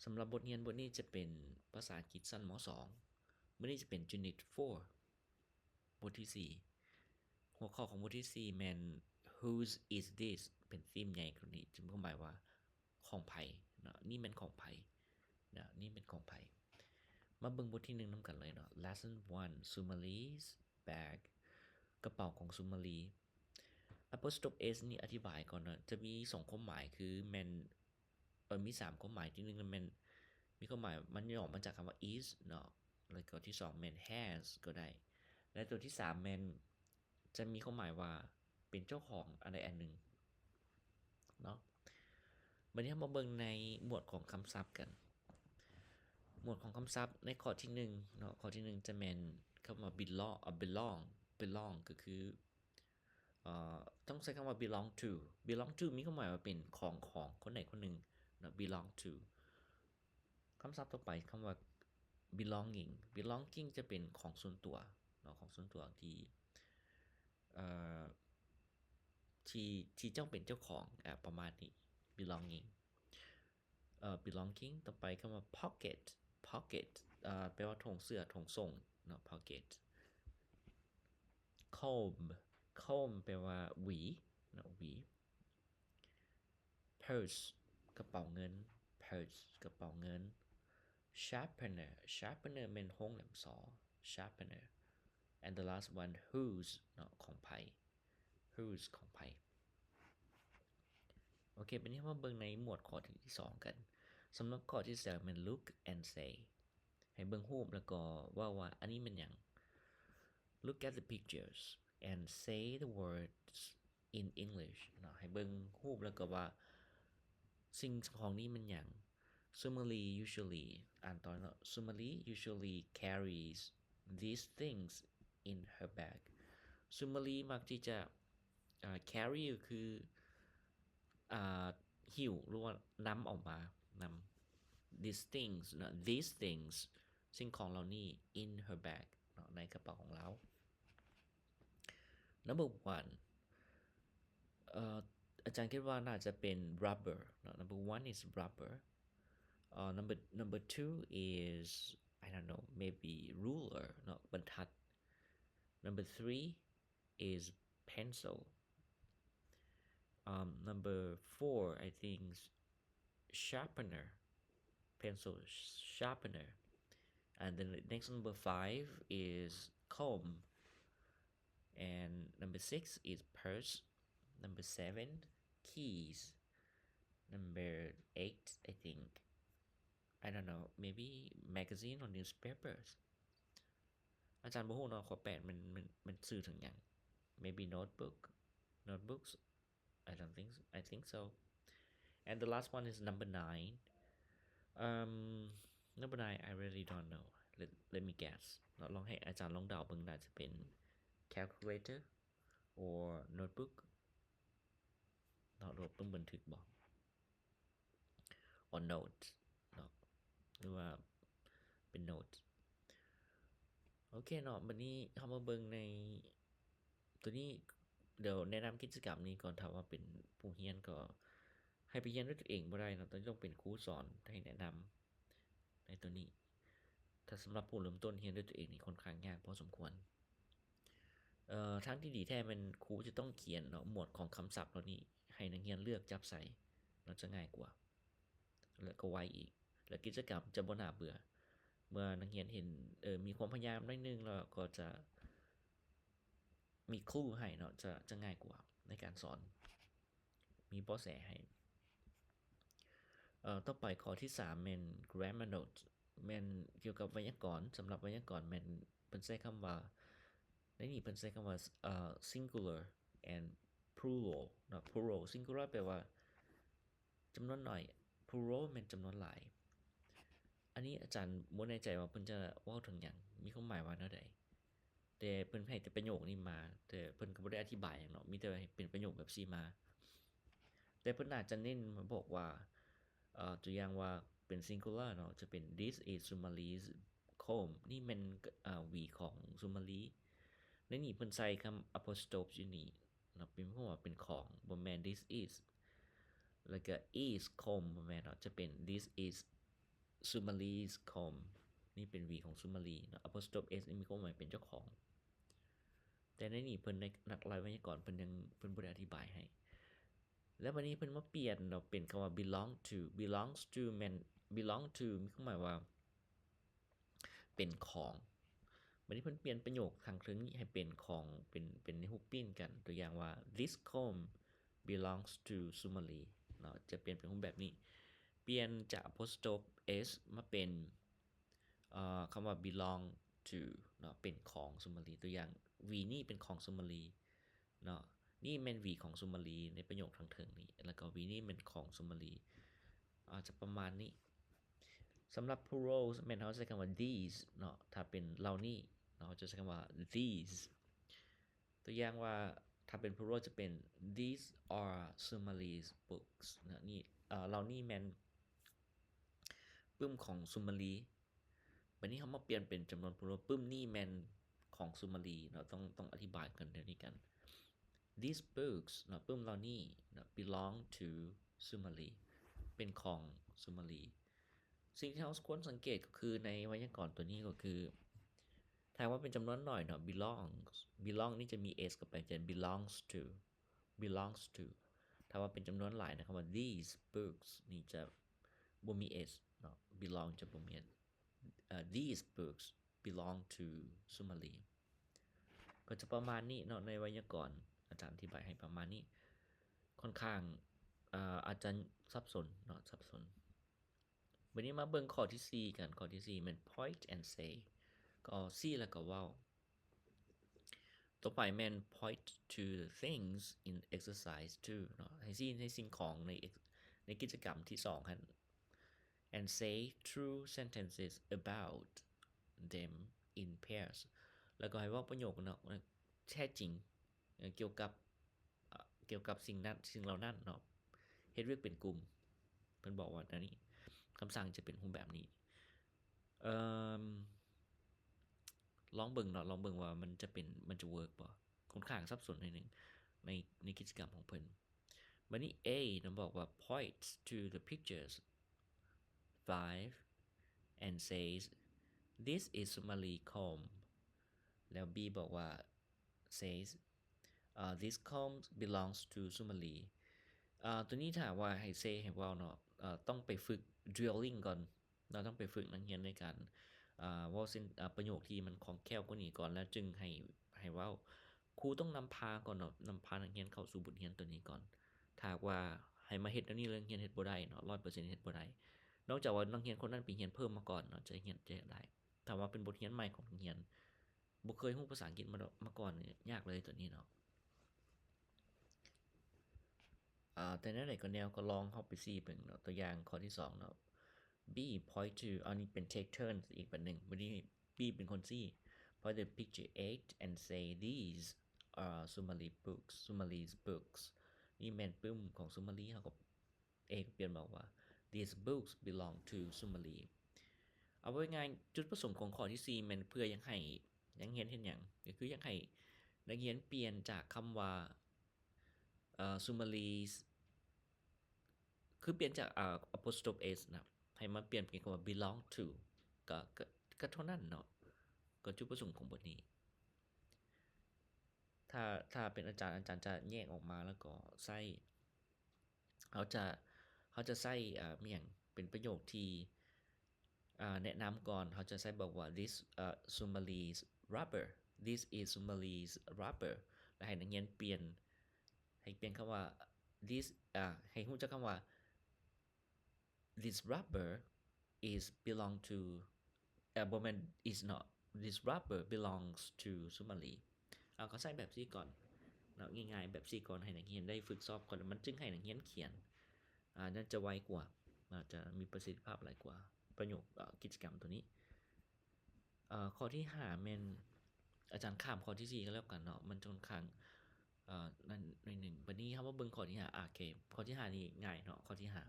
ສຳລັບບົດຮຽນບົດນີ້ຈະເປັນພາສາອັງກິດຊັ້ນ ມ.ສອງ ມື້ນີ້ຈະເປັນ Unit four ບົດທີສີ່ ຫົວຂໍ້ຂອງບົດທີສີ່ແມ່ນ Whose is this? ເປັນທີມໃຫຍ່ກວ່ານີ້ ຈະມີຄວາມໝາຍວ່າຂອງໃຜເນາະ ນີ້ແມ່ນຂອງໃຜເນາະ ນີ້ແມ່ນຂອງໃຜ. ມາເບິ່ງບົດທີໜຶ່ງນຳກັນເລີຍເນາະ Lesson one Sumali's bag ກະເປົາຂອງ Sumali. Apostrophe S ນີ້ອະທິບາຍກ່ອນເນາະ ຈະມີສອງຄວາມໝາຍ ຄືແມ່ນ ເອີ ມີສາມຄວາມໝາຍ ທີໜຶ່ງແມ່ນມີຄວາມໝາຍ ມັນຫຍໍ້ມາຈາກຄຳວ່າ is ເນາະ ແລ້ວກໍທີສອງແມ່ນ has ກໍໄດ້ ແລະ ຕົວທີສາມແມ່ນຈະມີຄວາມໝາຍວ່າເປັນເຈົ້າຂອງອັນໃດອັນໜຶ່ງເນາະ. ບັດນີ້ເຮົາມາເບິ່ງໃນໝວດຂອງຄຳສັບກັນ ໝວດຂອງຄຳສັບໃນຂໍ້ທີໜຶ່ງເນາະ ຂໍ້ທີໜຶ່ງຈະແມ່ນຄຳວ່າ belong ອາ belong belong ກໍຄື ເອີ ຕ້ອງໃຊ້ຄຳວ່າ belong to belong to ມີຄວາມໝາຍວ່າເປັນຂອງຂອງຄົນໃດຄົນໜຶ່ງເນາະ belong to. ຄຳສັບຕໍ່ໄປ ຄຳວ່າ belonging belonging ຈະເປັນຂອງສ່ວນຕົວເນາະ ຂອງສ່ວນຕົວທີ່ ເອີ ທີ່ ທີ່ເຈົ້າເປັນເຈົ້າຂອງ ອາ ປະມານນີ້ belonging ເອີ belonging. ຕໍ່ໄປຄຳວ່າ pocket pocket ເອີ ແປວ່າຖົງເສື້ອ ຖົງໂສ້ງເນາະ pocket. comb comb ແປວ່າຫວີເນາະ ຫວີ. purse ກະເປົາເງິນ purse ກະເປົາເງິນ. sharpener sharpener ແມ່ນໂຮງແຫຼມສໍ sharpener. and the last one whose ເນາະ ຂອງໃຜ whose ຂອງໃຜ. ໂອເຄ ບັດນີ້ເຮົາມາເບິ່ງໃນໝວດຂໍ້ທີສອງກັນ. ສຳລັບຂໍ້ທີສອງແມ່ນ look and say ໃຫ້ເບິ່ງຮູບແລ້ວກໍເວົ້າວ່າອັນນີ້ແມ່ນຫຍັງ. look at the pictures and say the words in English ເນາະ ໃຫ້ເບິ່ງຮູບແລ້ວກໍວ່າສິ່ງຂອງນີ້ແມ່ນຫຍັງ. Sumali usually ອ່ານຕໍ່ເນາະ Sumali usually carries these things in her bag. Sumali ມັກທີ່ຈະ ເອີ carry ກໍຄື ອ່າ ຫິ້ວ ຫຼືວ່ານຳອອກມາ ນຳ these things ເນາະ these things ສິ່ງຂອງເຫຼົ່ານີ້ in her bag ເນາະ ໃນກະເປົາຂອງລາວ. number one ເອີ ອາຈານຄິດວ່າໜ້າຈະເປັນ rubber ເນາະ number one is rubber. ເອີ number number two is I don't know maybe ruler ເນາະ ບັນທັດ. number three is pencil. Um, number four, I think, sharpener, pencil sharpener. And then the next number five is comb. And number six is purse. Number seven, keys. Number eight, I think, I don't know, maybe magazine or newspapers. ອາຈານບໍ່ຮູ້ເນາະ ຂໍ້ແປດມັນ ມັນ ມັນສື່ເຖິງຫຍັງ. maybe notebook notebooks I don't think I think so. and the last one is number nine. um number nine I really don't know. let let me guess ເນາະ ລອງໃຫ້ອາຈານລອງເດົາເບິ່ງ ໜ້າຈະເປັນ calculator or notebook ເນາະ ຫຼືວ່າປຶ້ມບັນທຶກບໍ or note ເນາະ ຫຼືວ່າເປັນ note. ໂອເຄເນາະ ບັດນີ້ເຮົາມາເບິ່ງໃນຕົວນີ້ ດຽວແນະນຳກິດຈະກຳນີ້ກ່ອນ. ຖ້າວ່າເປັນຜູ້ຮຽນກໍໃຫ້ໄປຮຽນດ້ວຍຕົວເອງບໍ່ໄດ້ເນາະ ຕ້ອງເປັນຄູສອນໃຫ້ແນະນຳໃນຕົວນີ້. ຖ້າສຳລັບຜູ້ເລີ່ມຕົ້ນຮຽນດ້ວຍຕົວເອງນີ້ຄ່ອນຂ້າງຍາກພໍສົມຄວນ. ເອີ ທາງທີ່ດີແທ້ແມ່ນຄູຈະຕ້ອງຂຽນເນາະ ໝວດຂອງຄຳສັບເຫຼົ່ານີ້ ໃຫ້ນັກຮຽນເລືອກຈັບໃສ່ເນາະ ຈະງ່າຍກວ່າ ແລະ ກໍໄວອີກ ແລະ ກິດຈະກຳຈະບໍ່ໜ້າເບື່ອ. ເມື່ອນັກຮຽນເຫັນ ເອີ ມີຄວາມພະຍາຍາມໜ້ອຍໜຶ່ງ ແລ້ວກໍຈະມີຄຣູໃຫ້ເນາະ ຈະ ຈະງ່າຍກວ່າໃນການສອນ ມີເບາະແສໃຫ້. ເອີ ຕໍ່ໄປຂໍ້ທີສາມແມ່ນ grammar note ແມ່ນກ່ຽວກັບໄວຍາກອນ. ສຳລັບໄວຍາກອນແມ່ນເພິ່ນໃຊ້ຄຳວ່າ ໃນນີ້ເພິ່ນໃຊ້ຄຳວ່າ ເອີ singular and plural ເນາະ plural singular ແປວ່າຈຳນວນໜ້ອຍ plural ແມ່ນຈຳນວນຫຼາຍ. ອັນນີ້ອາຈານບໍ່ແນ່ໃຈວ່າເພິ່ນຈະເວົ້າເຖິງຫຍັງ ມີຄວາມໝາຍວ່າແນວໃດ ແຕ່ເພິ່ນໃຫ້ແຕ່ປະໂຫຍກນີ້ມາ ແຕ່ເພິ່ນກໍບໍ່ໄດ້ອະທິບາຍຫຍັງເນາະ ມີແຕ່ໃຫ້ເປັນປະໂຫຍກແບບຊີ້ມາ. ແຕ່ເພິ່ນອາດຈະເນັ້ນມາບອກວ່າ ເອີ ຕົວຢ່າງວ່າເປັນ singular ເນາະ ຈະເປັນ this is Sumali's comb ນີ້ແມ່ນ ເອີ ຫວີຂອງ Sumali. ໃນນີ້ເພິ່ນໃສ່ຄຳ apostrophe ຢູ່ນີ້ເນາະ ເປັນຄວາມວ່າເປັນຂອງ ບໍ່ແມ່ນ this is ແລ້ວກໍ is comb ບໍ່ແມ່ນເນາະ ຈະເປັນ this is Sumalis Comb ນີ້ເປັນ V ຂອງ Sumali ເນາະ apostrophe S ນີ້ມີຄວາມໝາຍເປັນເຈົ້າຂອງ ແຕ່ໃນນີ້ເພິ່ນໃນນັກໄລໄວຍາກອນເພິ່ນຍັງ ເພິ່ນບໍ່ໄດ້ອະທິບາຍໃຫ້ ແລ້ວບັດນີ້ເພິ່ນມາປ່ຽນເນາະ ເປັນຄຳວ່າ belong to belongs to ແມ່ນ belong to ມີຄວາມໝາຍວ່າ ເປັນຂອງ. ບັດນີ້ເພິ່ນປ່ຽນປະໂຫຍກທາງເທິງນີ້ໃຫ້ເປັນຂອງ ເປັນ ເປັນໃນຮູບປີ້ນກັນ ຕົວຢ່າງວ່າ This comb belongs to Sumali ເນາະ ຈະປ່ຽນເປັນຮູບແບບນີ້ ປ່ຽນຈາກ apostrophe S ມາເປັນ ເອີ ຄຳວ່າ belong to ເນາະ ເປັນຂອງ Sumali ຕົວຢ່າງ V ນີ້ເປັນຂອງ Sumali ເນາະ ນີ້ແມ່ນ V ຂອງ Sumali ໃນປະໂຫຍກທາງເທິງນີ້ ແລ້ວກໍ V ນີ້ແມ່ນຂອງ Sumali ອາດຈະປະມານນີ້. ສຳລັບ plural ແມ່ນເຮົາໃຊ້ຄຳວ່າ these ເນາະ ຖ້າເປັນເຫຼົ່ານີ້ເນາະ ເຮົາຈະໃຊ້ຄຳວ່າ these ຕົວຢ່າງວ່າ ຖ້າເປັນ plural ຈະເປັນ these are Sumali's books ນະ ນີ້ ເອີ ເຫຼົ່ານີ້ແມ່ນປຶ້ມຂອງ Sumali. ບັດນີ້ເຮົາມາປ່ຽນເປັນຈຳນວນ plural ປຶ້ມນີ້ແມ່ນຂອງ Sumali ເນາະ ຕ້ອງ ຕ້ອງອະທິບາຍກັນແນວນີ້ກັນ these books ເນາະ ປຶ້ມເຫຼົ່ານີ້ເນາະ belong to Sumali ເປັນຂອງ Sumali. ສິ່ງທີ່ເຮົາຄວນສັງເກດກໍຄືໃນໄວຍາກອນຕົວນີ້ກໍຄື ຖ້າວ່າເປັນຈຳນວນໜ້ອຍເນາະ belongs belong ນີ້ຈະມີ S ເຂົ້າໄປ ຈະ belongs to belongs to. ຖ້າວ່າເປັນຈຳນວນຫຼາຍນະ ຄຳວ່າ these books ນີ້ຈະບໍ່ມີ S ເນາະ belong ຈະບໍ່ມີ S ເອີ these books belong to Sumali ກໍຈະປະມານນີ້ເນາະ ໃນໄວຍາກອນ ອາຈານອະທິບາຍໃຫ້ປະມານນີ້ ຂ້ອນຂ້າງ ເອີ ອາດຈະສັບສົນເນາະ ສັບສົນ. ບັດນີ້ມາເບິ່ງຂໍ້ທີສີ່ກັນ ຂໍ້ທີສີ່ແມ່ນ point and say ກໍຊີ້ແລ້ວກໍເວົ້າ. ຕໍ່ໄປແມ່ນ point to the things in exercise two ເນາະ ໃຫ້ຊີ້ໃຫ້ສິ່ງຂອງໃນ ໃນກິດຈະກຳທີສອງຫັ້ນ and say true sentences about them in pairs ແລ້ວກໍໃຫ້ເວົ້າປະໂຫຍກເນາະ ແທ້ຈິງ ເອີ ກ່ຽວກັບ ເອີ ກ່ຽວກັບສິ່ງນັ້ນ ສິ່ງເຫຼົ່ານັ້ນເນາະ ເຮັດວຽກເປັນກຸ່ມ ເພິ່ນບອກວ່າແນວນີ້ ຄຳສັ່ງຈະເປັນຮູບແບບນີ້. ເອີ ລອງເບິ່ງເນາະ ລອງເບິ່ງວ່າມັນຈະເປັນ ມັນຈະເວີກບໍ່ ຂ້ອນຂ້າງສັບສົນໜ້ອຍໜຶ່ງ ໃນ ໃນກິດຈະກຳຂອງເພິ່ນ. ບັດນີ້ A ນະ ບອກວ່າ points to the pictures five and says, this is Sumali comb ແລ້ວ B ບອກວ່າ says, uh, this comb belongs to Sumali. ເອີ ຕົວນີ້ຖ້າວ່າໃຫ້ say ໃຫ້ເວົ້າເນາະ ເອີ ຕ້ອງໄປຝຶກ drilling ກ່ອນ ເຮົາຕ້ອງໄປຝຶກນັກຮຽນໃນການ ເອີ ເວົ້າເຊັ່ນ ເອີ ປະໂຫຍກທີ່ມັນຄ່ອງແຄ້ວກວ່ານີ້ກ່ອນ ແລ້ວຈຶ່ງໃຫ້ ໃຫ້ເວົ້າ. ຄູຕ້ອງນຳພາກ່ອນເນາະ ນຳພານັກຮຽນເຂົ້າສູ່ບົດຮຽນຕົວນີ້ກ່ອນ. ຖ້າຫາກວ່າໃຫ້ມາເຮັດແນວນີ້ ນັກຮຽນເຮັດບໍ່ໄດ້ເນາະ ຮ້ອຍເປີເຊັນເຮັດບໍ່ໄດ້ ນອກຈາກວ່ານັກຮຽນຄົນນັ້ນໄປຮຽນເພີ່ມມາກ່ອນເນາະ ຈະຮຽນ ຈະເຮັດໄດ້. ຖ້າວ່າເປັນບົດຮຽນໃໝ່ຂອງນັກຮຽນ ບໍ່ເຄີຍຮູ້ພາສາອັງກິດມາ ມາກ່ອນ ຍາກເລີຍຕົວນີ້ເນາະ. ອາ ແຕ່ແນວໃດກໍແນວ ກໍລອງເຮົາໄປຊີ້ເບິ່ງເນາະ. ຕົວຢ່າງຂໍ້ທີສອງເນາະ B point to ອັນນີ້ເປັນ take turn ອີກບາດໜຶ່ງ. ບັດນີ້ B ເປັນຄົນຊີ້ point to picture eight and say, these are Sumali books, Sumali's books. ນີ້ແມ່ນປຶ້ມຂອງ Sumali. ເຮົາກໍ A ກໍປ່ຽນບອກວ່າ these books belong to Sumali. ເອົາໄວ້ງ່າຍ ຈຸດປະສົງຂອງຂໍ້ທີສີ່ແມ່ນເພື່ອຢາກໃຫ້ນັກຮຽນເຮັດຫຍັງ? ກໍຄືຢາກໃຫ້ນັກຮຽນປ່ຽນຈາກຄຳວ່າ ເອີ Sumali's ຄືປ່ຽນຈາກ ອາ apostrophe S ນະ ໃຫ້ມາປ່ຽນເປັນຄຳວ່າ belong to ກໍ ກໍ ກໍເທົ່ານັ້ນເນາະ. ກໍຈຸດປະສົງຂອງບົດນີ້ ຖ້າ ຖ້າເປັນອາຈານ ອາຈານຈະແຍກອອກມາ ແລ້ວກໍໃຊ້ ເຮົາຈະ ເຮົາຈະໃຊ້ ອາ ອີ່ຫຍັງ ເປັນປະໂຫຍກທີ່ ອາ ແນະນຳກ່ອນ. ເຮົາຈະໃຊ້ບອກວ່າ this, uh, Sumali's rubber, this is Sumali's rubber ແລ້ວໃຫ້ນັກຮຽນປ່ຽນ ໃຫ້ປ່ຽນຄຳວ່າ this, ອາ ໃຫ້ຮູ້ຈັກຄຳວ່າ this rubber is belong to, ເອີ ບໍ່ແມ່ນ is not, this rubber belongs to Sumali. ເອົາ ກໍໃຊ້ແບບຊີ້ກ່ອນເນາະ ງ່າຍໆ ແບບຊີ້ກ່ອນ ໃຫ້ນັກຮຽນໄດ້ຝຶກຊອບກ່ອນ ແລ້ວມັນຈຶ່ງໃຫ້ນັກຮຽນຂຽນ ອາ ນັ້ນຈະໄວກວ່າ ອາດຈະມີປະສິດທິພາບຫຼາຍກວ່າ ປະໂຫຍກ ເອີ ກິດຈະກຳຕົວນີ້. ເອີ ຂໍ້ທີຫ້າແມ່ນ ອາຈານຂ້າມຂໍ້ທີສີ່ກໍແລ້ວກັນເນາະ ມັນຈະຂ້ອນຂ້າງ ເອີ ນັ້ນໜ້ອຍໜຶ່ງ. ບັດນີ້ເຮົາມາເບິ່ງຂໍ້ທີຫ້າ ໂອເຄ ຂໍ້ທີຫ້ານີ້ງ່າຍເນາະ ຂໍ້ທີຫ້າ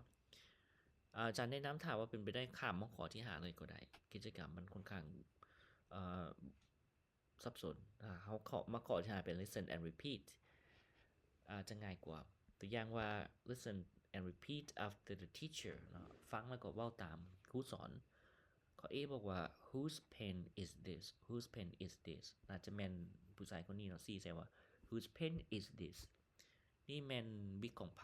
ອາຈານແນະນຳ ຖ້າວ່າເປັນໄປໄດ້ ຂ້າມມາຂໍ້ທີຫ້າເລີຍກໍໄດ້ ກິດຈະກຳມັນຂ້ອນຂ້າງ ເອີ ສັບສົນ. ອາ ເຮົາເຄາະ ມາຂໍ້ທີຫ້າເປັນ listen and repeat ອາ ຈະງ່າຍກວ່າ. ຕົວຢ່າງວ່າ listen and repeat after the teacher ເນາະ ຟັງແລ້ວກໍເວົ້າຕາມຄູສອນ. ຂໍ້ A ບອກວ່າ Whose pen is this? Whose pen is this? ໜ້າຈະແມ່ນຜູ້ຊາຍຄົນນີ້ເນາະ ຊີ້ໃສ່ວ່າ Whose pen is this? ນີ້ແມ່ນບິກຂອງໃຜ?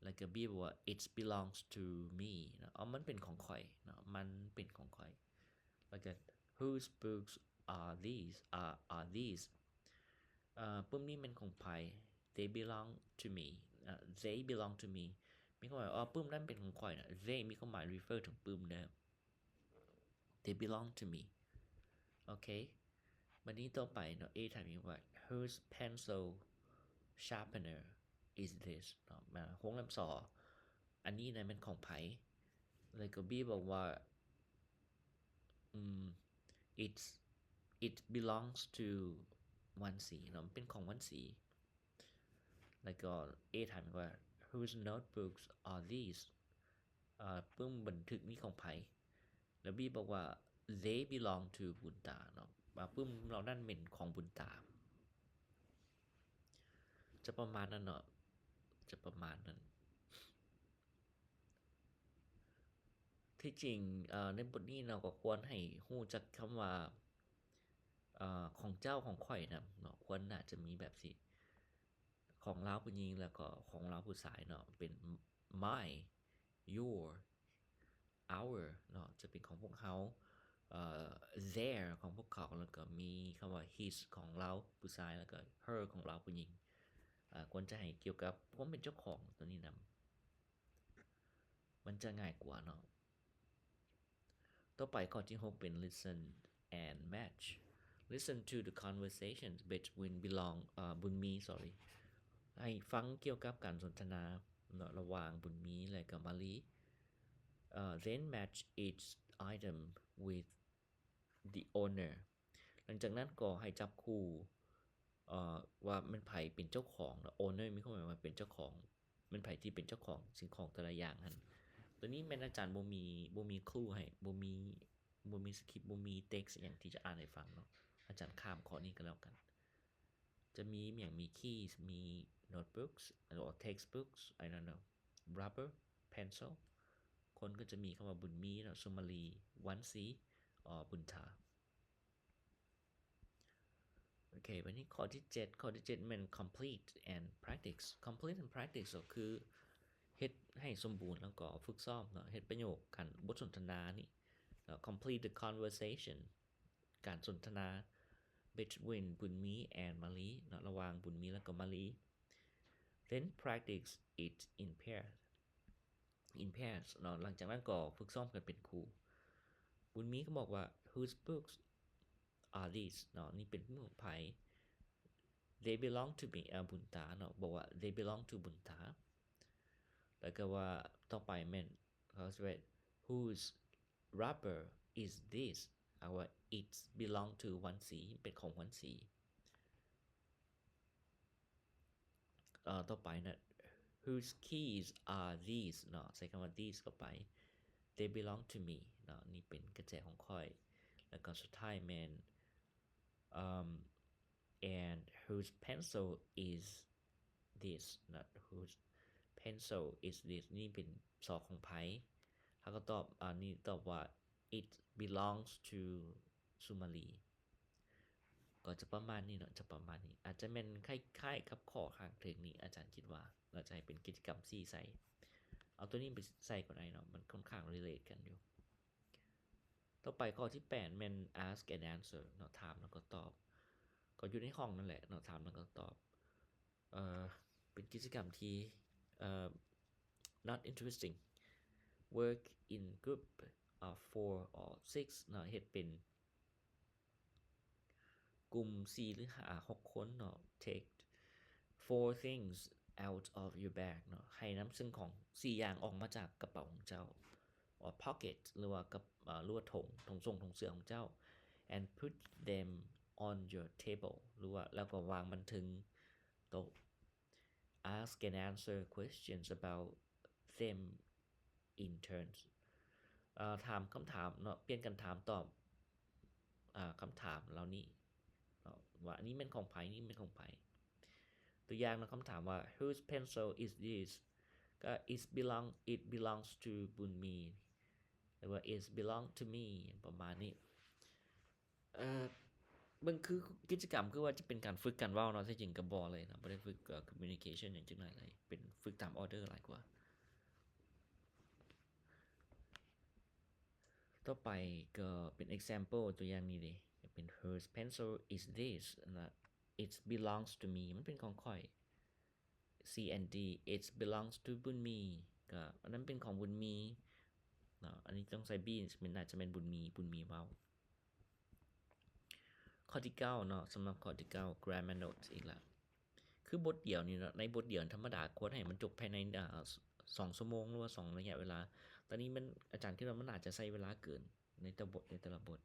ແລ້ວກໍ B ບອກວ່າ It belongs to me ເນາະ ເອົາ ມັນເປັນຂອງຂ້ອຍເນາະ ມັນເປັນຂອງຂ້ອຍ. ແລ້ວກໍ Whose books are these? Are, are these? ເອີ ປຶ້ມນີ້ແມ່ນຂອງໃຜ? They belong to me. ເອີ They belong to me ມີຄວາມໝາຍວ່າ ປຶ້ມນັ້ນເປັນຂອງຂ້ອຍນະ. They ມີຄວາມໝາຍ refer ເຖິງປຶ້ມເດີ. They belong to me. ໂອເຄ ບັດນີ້ຕໍ່ໄປເນາະ A ຖາມອີກວ່າ Whose pencil sharpener is this? ເນາະ ມາ ວົງເລັບ ສ ອັນນີ້ນະແມ່ນຂອງໃຜ? ແລ້ວກໍ B ບອກວ່າ ອືມ It's, it belongs to ວັນສີເນາະ ມັນເປັນຂອງວັນສີ. ແລ້ວກໍ A ຖາມອີກວ່າ Whose notebooks are these? ເອີ ປຶ້ມບັນທຶກນີ້ຂອງໃຜ? ແລ້ວ B ບອກວ່າ They belong to ບຸນຕາເນາະ ວ່າປຶ້ມເຫຼົ່ານັ້ນແມ່ນຂອງບຸນຕາ. ຈະປະມານນັ້ນເນາະ ຈະປະມານນັ້ນ. ທີ່ຈິງ ເອີ ໃນບົດນີ້ເນາະ ກໍຄວນໃຫ້ຮູ້ຈັກຄຳວ່າ ເອີ ຂອງເຈົ້າ ຂອງຂ້ອຍນຳເນາະ ຄວນໜ້າຈະມີແບບນີ້ ຂອງລາວຜູ້ຍິງ ແລ້ວກໍຂອງລາວຜູ້ຊາຍເນາະ ເປັນ my, your, our ເນາະ ຈະເປັນຂອງພວກເຮົາ ເອີ their ຂອງພວກເຂົາ ແລ້ວກໍມີຄຳວ່າ his ຂອງລາວຜູ້ຊາຍ ແລ້ວກໍ her ຂອງລາວຜູ້ຍິງ. ເອີ ຄວນຈະໃຫ້ກ່ຽວກັບຄວາມເປັນເຈົ້າຂອງຕົວນີ້ນຳ ມັນຈະງ່າຍກວ່າເນາະ. ຕໍ່ໄປຂໍ້ທີຫົກເປັນ listen and match. Listen to the conversations between belong ເອີ ບຸນມີ sorry ໃຫ້ຟັງກ່ຽວກັບການສົນທະນາເນາະ ລະຫວ່າງບຸນມີ ແລະກໍມາລີ. ເອີ then match each item with the owner. ຫຼັງຈາກນັ້ນກໍໃຫ້ຈັບຄູ່ ເອີ ວ່າແມ່ນໃຜເປັນເຈົ້າຂອງເນາະ owner ມີຄວາມໝາຍວ່າເປັນເຈົ້າຂອງ ແມ່ນໃຜທີ່ເປັນເຈົ້າຂອງສິ່ງຂອງແຕ່ລະຢ່າງຫັ້ນ. ຕົວນີ້ແມ່ນອາຈານບໍ່ມີ ບໍ່ມີ clue ໃຫ້ ບໍ່ມີ ບໍ່ມີ script ບໍ່ມີ text ຫຍັງທີ່ຈະອ່ານໃຫ້ຟັງເນາະ ອາຈານຂ້າມຂໍ້ນີ້ກໍແລ້ວກັນ. ຈະມີຫຍັງ ມີ keys ມີ notebooks ຫຼື textbooks I don't know rubber pencil ຄົນກໍຈະມີຄຳວ່າບຸນມີເນາະ ສຸມາລີ ວັນສີ ອໍ ບຸນຖາ. ໂອເຄ ບັດນີ້ຂໍ້ທີເຈັດ ຂໍ້ທີເຈັດແມ່ນ complete and practice. Complete and practice ກໍຄືເຮັດໃຫ້ສົມບູນ ແລ້ວກໍຝຶກຊ້ອມເນາະ ເຮັດປະໂຫຍກ ການ ບົດສົນທະນານີ້ເນາະ complete the conversation ການສົນທະນາ between ບຸນມີ and ມາລີເນາະ ລະຫວ່າງບຸນມີ ແລ້ວກໍມາລີ. Then practice it in pair in pairs ເນາະ ຫຼັງຈາກນັ້ນກໍຝຶກຊ້ອມກັນເປັນຄູ່. ບຸນມີກໍບອກວ່າ Whose books are these? ເນາະ ນີ້ເປັນຂອງໃຜ? They belong to me. ອາ ບຸນຕາເນາະ ບອກວ່າ They belong to ບຸນຕາ. ແລ້ວກໍວ່າຕໍ່ໄປແມ່ນ ເຂົາຊິວ່າ Whose rubber is this? ເອົາວ່າ It belong to ວັນສີ ເປັນຂອງວັນສີ. ເອີ ຕໍ່ໄປນະ Whose keys are these? ເນາະ ໃສ່ຄຳວ່າ these ເຂົ້າໄປ They belong to me ເນາະ ນີ້ເປັນກະແຈຂອງຂ້ອຍ. ແລ້ວກໍສຸດທ້າຍແມ່ນ ເອີ່ມ And whose pencil is this? ເນາະ Whose pencil is this? ນີ້ເປັນສໍຂອງໃຜ? ເຮົາກໍຕອບ ອັນນີ້ຕອບວ່າ It belongs to ສຸມາລີ. ກໍຈະປະມານນີ້ເນາະ ຈະປະມານນີ້ ອາດຈະແມ່ນຄ້າຍໆກັບຂໍ້ຂ້າງເທິງນີ້ ອາຈານຄິດວ່າ ແລ້ວຈະໃຫ້ເປັນກິດຈະກຳຊີ້ໃສ່ ເອົາຕົວນີ້ໄປໃສ່ກໍໄດ້ເນາະ ມັນຄ່ອນຂ້າງ relate ກັນຢູ່. ຕໍ່ໄປຂໍ້ທີແປດແມ່ນ ask and answer ເນາະ ຖາມແລ້ວກໍຕອບ ກໍຢູ່ໃນຫ້ອງນັ້ນແຫຼະເນາະ ຖາມແລ້ວກໍຕອບ. ເອີ ເປັນກິດຈະກຳທີ່ ເອີ not interesting. Work in group of four or six ເນາະ ເຮັດເປັນກຸ່ມສີ່ ຫຼື ຫ້າ ຫົກຄົນເນາະ Take four things out of your bag ເນາະ ໃຫ້ນຳສິ່ງຂອງສີ່ຢ່າງອອກມາຈາກກະເປົາຂອງເຈົ້າ or pocket ຫຼືວ່າກັບ ເອີ ຫຼືວ່າຖົງ ຖົງໂສ້ງຖົງເສື້ອຂອງເຈົ້າ and put them on your table ຫຼືວ່າ ແລ້ວກໍວາງມັນເທິງໂຕະ. Ask and answer questions about them in turns. ເອີ ຖາມຄຳຖາມເນາະ ປ່ຽນກັນຖາມຕອບ ອາ ຄຳຖາມເຫຼົ່ານີ້ເນາະ ວ່າອັນນີ້ແມ່ນຂອງໃຜ? ນີ້ແມ່ນຂອງໃຜ? ຕົວຢ່າງເນາະ ຄຳຖາມວ່າ Whose pencil is this? ກໍ it belong it belongs to ບຸນມີ ຫຼືວ່າ it belong to me ປະມານນີ້. ເອີ ເບິ່ງຄືກິດຈະກຳຄືວ່າຈະເປັນການຝຶກການເວົ້າເນາະ, ແທ້ຈິງກໍບໍ່ເລີຍເນາະ, ບໍ່ໄດ້ຝຶກ ເອີ communication ຫຍັງຈັກໜ້ອຍເລີຍ, ເປັນຝຶກຕາມ order ຫຼາຍກວ່າ. ຕໍ່ໄປກໍເປັນ example ຕົວຢ່າງນີ້ເດ້, ເປັນ Whose pencil is this? ນະ It belongs to me ມັນເປັນຂອງຂ້ອຍ. C and D It belongs to ບຸນມີ ກໍອັນນັ້ນເປັນຂອງບຸນມີເນາະ, ອັນນີ້ຕ້ອງໃສ່ B ແມ່ນ ໜ້າຈະແມ່ນບຸນມີ ບຸນມີເວົ້າ. ຂໍ້ທີເກົ້າເນາະ, ສຳລັບຂໍ້ທີເກົ້າ grammar notes ອີກລະ. ຄືບົດດຽວນີ້ເນາະ, ໃນບົດດຽວທຳມະດາຄວນໃຫ້ມັນຈົບພາຍໃນ ອາ ສອງຊົ່ວໂມງ ຫຼືວ່າສອງໄລຍະເວລາ. ຕອນນີ້ມັນ ອາຈານຄິດວ່າມັນອາດຈະໃຊ້ເວລາເກີນໃນແຕ່ລະບົດ, ໃນແຕ່ລະບົດ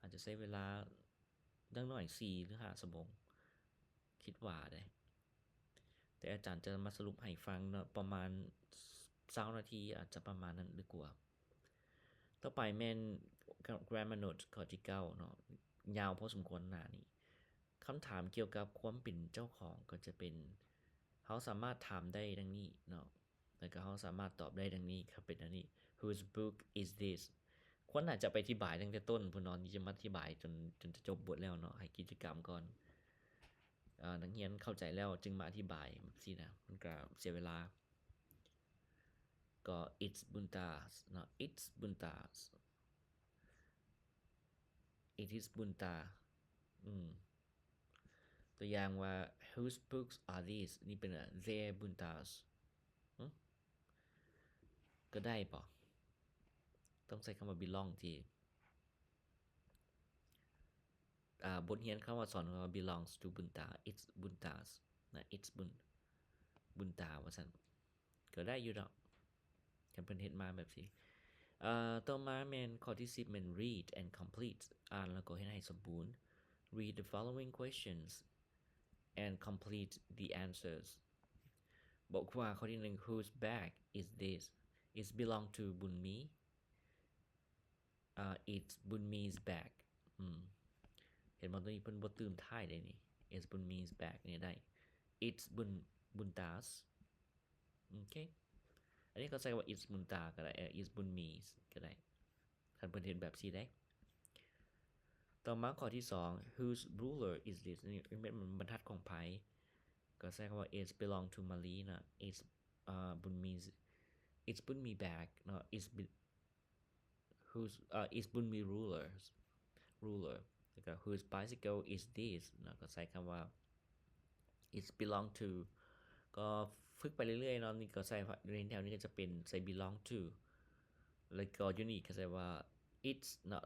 ອາດຈະໃຊ້ເວລາຢ່າງໜ້ອຍສີ່ ຫຼື ຫ້າຊົ່ວໂມງ ຄິດວ່າເດ້. ແຕ່ອາຈານຈະມາສະຫຼຸບໃຫ້ຟັງເນາະ, ປະມານຊາວນາທີ ອາດຈະປະມານນັ້ນ ຫຼື ກວ່າ. ຕໍ່ໄປແມ່ນ grammar note ຂໍ້ທີເກົ້າເນາະ, ຍາວພໍສົມຄວນໜ້ານີ້. ຄຳຖາມກ່ຽວກັບຄວາມເປັນເຈົ້າຂອງກໍຈະເປັນ, ເຮົາສາມາດຖາມໄດ້ດັ່ງນີ້ເນາະ, ແລ້ວກໍເຮົາສາມາດຕອບໄດ້ດັ່ງນີ້, ກໍເປັນອັນນີ້ Whose book is this? ຄວນໜ້າຈະໄປອະທິບາຍຕັ້ງແຕ່ຕົ້ນພຸ້ນເນາະ, ນີ້ຈະມາອະທິບາຍຈົນ, ຈົນຈະຈົບບົດແລ້ວເນາະ, ໃຫ້ກິດຈະກຳກ່ອນ. ເອີ ນັກຮຽນເຂົ້າໃຈແລ້ວຈຶ່ງມາອະທິບາຍ ແບບຊີ້ນະ, ມັນກໍເສຍເວລາ. ກໍ It's Bunta's ເນາະ, It's Bunta's, It is Bunta. ອືມ ຕົວຢ່າງວ່າ Whose books are these? ນີ້ເປັນ They're Bunta's. ຫຶ ກໍໄດ້ບໍ່? ຕ້ອງໃຊ້ຄຳວ່າ belong ທີ່ ອ່າ ບົດຮຽນຄຳວ່າສອນຄຳວ່າ belongs to Bunta, it's Bunta's ນະ, it's Bun, Bunta ວ່າຊັ້ນ ກໍໄດ້ຢູ່ດອກ ຄັນເພິ່ນເຮັດມາແບບຊີ້. ເອີ ຕໍ່ມາແມ່ນຂໍ້ທີສິບ ແມ່ນ read and complete, ອ່ານແລ້ວກໍເຮັດໃຫ້ສົມບູນ. Read the following questions and complete the answers. ບອກວ່າຂໍ້ທີໜຶ່ງ Whose bag is this? It belong to Bunmi. ອ່າ It's Bunmi's bag. ອືມ ເຫັນບໍ່? ຕົວນີ້ເພິ່ນບໍ່ຕື່ມທ້າຍເດ້ນີ້. It's Bunmi's bag ນີ້ໄດ້. It's Bun, Bunta's. ໂອເຄ ອັນນີ້ກໍໃສ່ວ່າ It's Bunta ກໍໄດ້, ເອີ It's Bunmi's ກໍໄດ້ ຄັນເພິ່ນເຮັດແບບຊີ້ເດ້. ຕໍ່ມາຂໍ້ທີສອງ Whose ruler is this? ນີ້ແມ່ນບັນທັດຂອງໃຜ? ກໍໃຊ້ຄຳວ່າ It belong to Mali ນະ. It's, ເອີ Bunmi's, It's Bunmi bag ເນາະ. It's Bun, Whose, ເອີ It's Bunmi ruler's, ruler. ແລ້ວກໍ Whose bicycle is this? ເນາະ, ກໍໃຊ້ຄຳວ່າ It belong to. ກໍຝຶກໄປເລື້ອຍໆເນາະ, ນີ້ກໍໃສ່ວ່າ ໃນແຖວນີ້ກໍຈະເປັນໃສ່ belong to, ແລ້ວກໍຢູ່ນີ້ກໍໃສ່ວ່າ it's ເນາະ.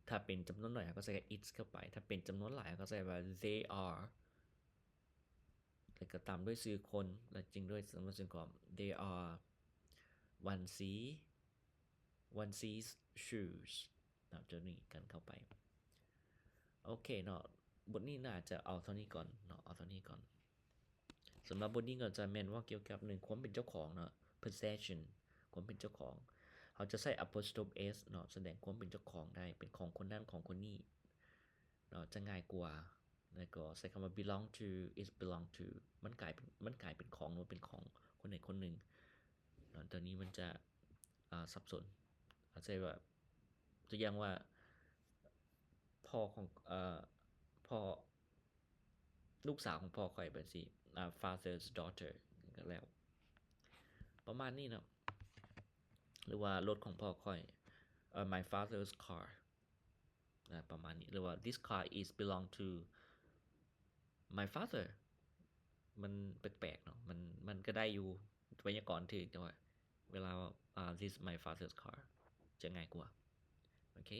ຖ້າເປັນຈຳນວນໜ້ອຍ ເຮົາກໍໃສ່ it's ເຂົ້າໄປ, ຖ້າເປັນຈຳນວນຫຼາຍ ເຮົາກໍໃສ່ວ່າ they are. ແລ້ວກໍຕາມດ້ວຍຊື່ຄົນ ແລະ ຈຶ່ງດ້ວຍສຳນວນເຊິ່ງຂອງ They are Wansi, Wansi's shoes ເນາະ, ຕົວນີ້ກັນເຂົ້າໄປ. ໂອເຄເນາະ, ບົດນີ້ໜ້າຈະເອົາເທົ່ານີ້ກ່ອນເນາະ, ເອົາເທົ່ານີ້ກ່ອນ. ສຳລັບບົດນີ້ກໍຈະແມ່ນເວົ້າກ່ຽວກັບ ໜຶ່ງ ຄວາມເປັນເຈົ້າຂອງເນາະ, possession ຄວາມເປັນເຈົ້າຂອງ. ເຮົາຈະໃຊ້ apostrophe s ເນາະ, ສະແດງຄວາມເປັນເຈົ້າຂອງໄດ້, ເປັນຂອງຄົນນັ້ນ ຂອງຄົນນີ້ເນາະ, ຈະງ່າຍກວ່າ. ແລ້ວກໍໃຊ້ຄຳວ່າ belong to, it belong to ມັນກາຍເປັນ, ມັນກາຍເປັນຂອງ ຫຼືວ່າເປັນຂອງຄົນໃດຄົນໜຶ່ງເນາະ. ຕົວນີ້ມັນຈະ ອ່າ ສັບສົນ. ອາດຈະວ່າ ຕົວຢ່າງວ່າ ພໍ່ຂອງ ເອີ ພໍ່ ລູກສາວຂອງພໍ່ຂ້ອຍ ແບບຊີ້ ອ່າ father's daughter ກໍແລ້ວ ປະມານນີ້ເນາະ. ຫຼືວ່າ ລົດຂອງພໍ່ຂ້ອຍ ເອີ my father's car ອ່າ ປະມານນີ້. ຫຼືວ່າ this car is belong to my father. ມັນແປກໆເນາະ, ມັນ, ມັນກໍໄດ້ຢູ່ ໄວຍາກອນຖືກ, ແຕ່ວ່າເວລາ ອ່າ this my father's car ຈະງ່າຍກວ່າ. ໂອເຄ